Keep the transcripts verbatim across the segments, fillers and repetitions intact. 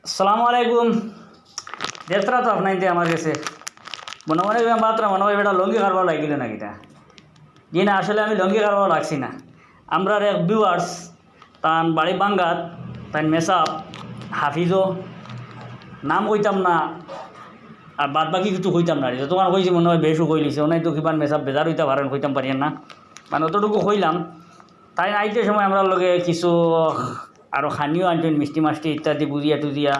আসসালামু আলাইকুম। দেখতরা তো আপনাইন্তে আমার গেছে। মনে মনে কইলাম, বাতরা মনে হয় বেটা লুঙ্গি কারবার লাগিল না কিতা। জি না, আসলে আমি লুঙ্গি কারবার লাগছি না। আমরার এক viewers, তান বাড়ি বাঙ্গাত, তাইন মেসাব হাফিজও, নাম কইতাম না, আর বাদ বাকি কিছু কইতাম না। যতক্ষণ কইছি মনে হয় বেশও কইলিছে, ওনাই তো কিমান মেসাব বেজার হইতা পারেন, কইতাম পারিয়ার না। মানে অতটুকু কইলাম, তাইন আইতে সময় আমরার লগে কিছু আরো খানিও আনছইন, মিষ্টি মাষ্টি ইত্যাদি, বুজিয়া টুজিয়া।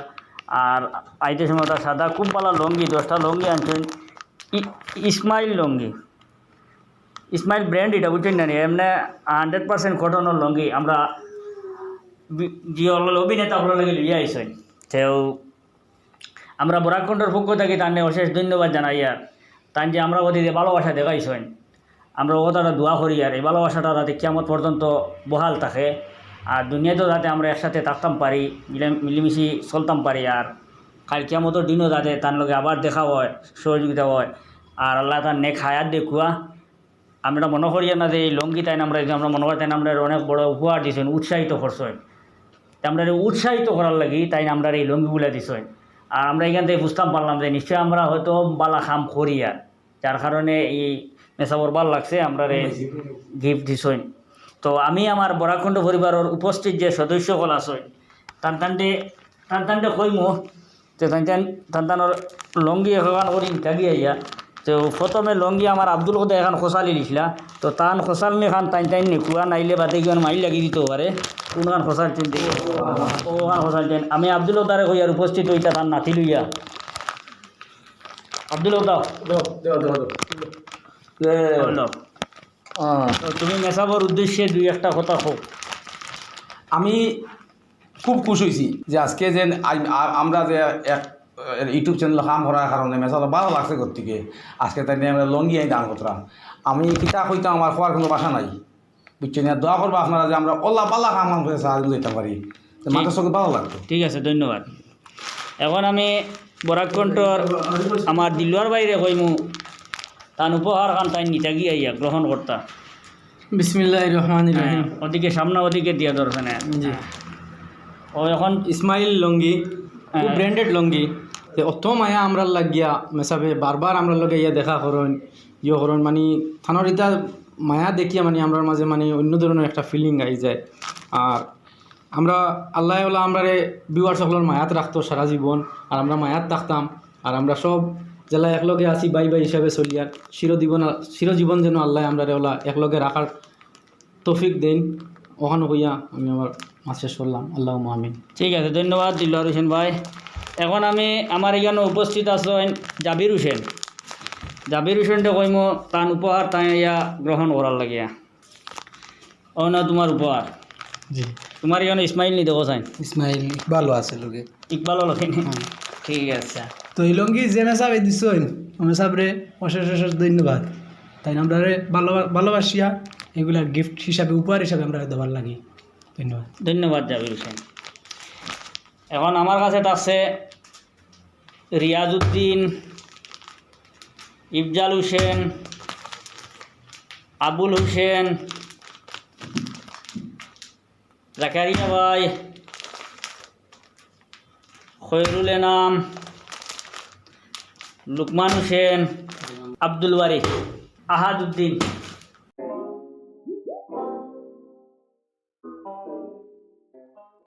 আর আইতে সময় তার সাদা খুব ভালা লুঙ্গি, দশটা লুঙ্গি আনছইন, ই-, ইসমাইল লুঙ্গি, ইসমাইল brand ইটা, বুঝছইন না নি? এমনে hundred percent cottonর লুঙ্গি। আমরা বি-, যে অকল অভিনেতা অকলর লাগি লইয়া আইছইন, তেউ আমরা বরাক কণ্ঠর পক্ষ থাকি তানরে অশেষ ধন্যবাদ জানাইয়ার। তান যে আমরার প্রতি যে ভালোবাসা দেখাইছইন, আমরা অউ কথাটা দোয়া করিয়ার এই ভালোবাসাটা যাতে কিয়ামত পর্যন্ত বহাল থাকে, আর দুনিয়াতেও যাতে আমরা একসাথে থাকতাম পারি, মিলে-, মিলিমিশি চলতাম পারি, আর কাইল কিয়ামতর দিনও যাতে তান লগে আবার দেখা হয়, সহযোগিতা হয়, আর আল্লায় তান নেক হায়াত দেউক্কা। আমরা মনে করিয়ার না যে এই লুঙ্গি তাইন আমরারে, আমরা মনে করি তাইন আমরারে অনেক বড় উপহার দিছইন, উৎসাহিত করছইন। তে আমরারে উৎসাহিত করার লাগি তাইন আমরারে এই লুঙ্গিগুলা দিছইন। আর আমরা ইখান থাকি বুঝতাম পারলাম যে নিশ্চয় আমরা হয়তো ভালা কাম করিয়ার, যার কারণে এই মেসাবর ভালা লাগছে, আমরারে gift দিছইন। তো আমি আমার বরাক কণ্ঠ পরিবারর উপস্থিত যে সদস্য অকল আছইন, তান তানরে, তান তানরে কইমু, তে তান তান, তান তানর লুঙ্গি একখান করি নিতা গিয়া আইয়া। তো প্রথমে লুঙ্গি আমার আব্দুল কদে একখান খোসালি লিখলা, তো তান খোসালনি খান তাইন তাইন নেউক্কা, নাইলে বাদে কিমান মাইর লাগি দিতো পারে। কোনখান খোসালছইন দেখি। অখান খোসালছইন। আমি আব্দুল কদারে কইয়ার উপস্থিত অইতা তান নাতি লইয়া। আব্দুল কদা। দেও, দেও, দেও, দেও। এ, বলো। আহ। তো তুমি মেসাবর উদ্দেশ্যে দুই একটা কথা কও। আমি খুব খুশ অইছি যে আজকে যে আই-, আ-, আমরা যে এক, এ, YouTube channel কাম করার কারণে মেসাবর ভালা লাগছে গতিকে আজকে তাইন আমরা লুঙ্গি আইন দান করতাম। আমি কিতা কইতাম, আমার কওয়ার কুনু ভাষা নাই, বুঝছইন না? দোয়া করবা আপনারা যে আমরা অলা ভালা কাম কাম করে সাহায্য দিতাম পারি, তো ঠিক। মানষর ভালা লাগতো। ঠিক আছে, ধন্যবাদ। এখন আমি বরাক কণ্ঠর আমার দিলওয়ার ভাইরে কইমু, তান উপহার খান তাইন নিতা গিয়া আইয়া গ্রহণ করতা। বিসমিল্লাহির রহমানির রহিম। হ্যাঁ, ওদিকে সামনে ওদিকে দিয়া ধরবে না। জি। ও এখন ইসমাইল লুঙ্গি, খুব হ্যাঁ। Branded লুঙ্গি। তে অত মায়া আমরার লাগিয়া মেসাবে বারবার আমরার লগে ইয়া দেখা করইন, ইয়ে করইন, মানে তানর ইতা মায়া দেখিয়া মানে আমরার মাঝে মানে অন্য ধরনের একটা feeling আই যায়। আর আমরা আল্লায় ওলা আমরারে viewers অকলর মায়াত রাখতো সারা জীবন, আর আমরা মায়াত থাকতাম। আর আমরা সব যেলা একলগে আছি, ভাই ভাই হিসাবে চলিয়ার, চিরজীবন, চিরজীবন যেন আল্লায় আমরারে ওলা একলগে রাখার তৌফিক দেইন। অখান কইয়া আমি আমার মাত শেষ করলাম। আল্লাহুম্মা আমিন। ঠিক আছে, ধন্যবাদ দিলওয়ার হোসেন ভাই। এখন আমি আমার এখানো উপস্থিত আছইন জাবির হোসেন। জাবির হোসেনরে কইমু তান উপহার তাইন আইয়া গ্রহণ করার লাগিয়া। ও না, তোমার উপহার। জি। তোমার এখানো ইসমাইল নি দেখো চাইন। ইসমাইল ইকবালও আছে লগে। ইকবালও লগে নি? হুম। ঠিক আছে। তো এই লুঙ্গি যে মেসাবে দিছইন, ও মেসাবরে অশেষ অশেষ ধন্যবাদ। তাইন আমরারে ভালোবা-, ভালোবাসিয়া এগুলা gift হিসাবে, উপহার হিসাবে আমরারে দেওয়ার লাগি। ধন্যবাদ। ধন্যবাদ জাবির হোসেন। এখন আমার কাছে থাকছে রিয়াজউদ্দিন, ইফজাল হোসেন, আবুল হোসেন, জাকারিয়া ভাই, খয়রুল এনাম, লুকমান হোসেন, আব্দুল বারী, আহাদউদ্দিন।